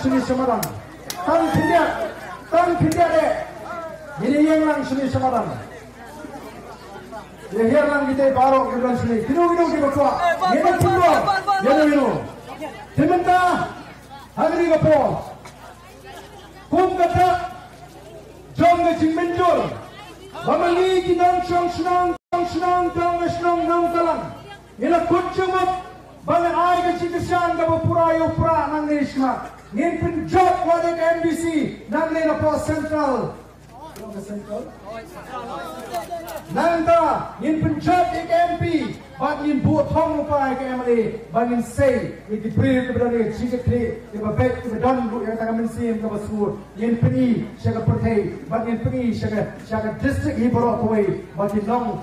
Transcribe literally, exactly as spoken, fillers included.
shane sha madan. Tang khyndiat, tang khyndiat eh. Ngin ïeng lang shane sha madan. Ïa hiar lang kita baroh kiba don shane. Kino kino kiba kwah. Ngin ïa kynduh. Ïa no ïa no. Te mynta ha kane ka por, kum ka dak jong ka jingmynjur ba ma ngi ki nongshong shnong, shong shnong jong ka shnong Nongtalang, ngi la kut jingmut ba ngan ai ka jingkyrshan kaba pura ïa u Prah nangne shakhmat. Ngin pynjop wat ïa ka M D C nangne napoh Central. Nangta ngin pynjop ïa ka M P bad ngin buh thong lypa ïa ka M L A bad ngin sei ïa ki briew kiba don ïa ka jingkitkhlieh, kiba beit, kiba don ruh ïa kata ka mynsiem kaba sngewbha. Ngin pyni sha ka pyrthei bad ngin pyni sha ka, sha ka district hi baroh kawei ba ki nong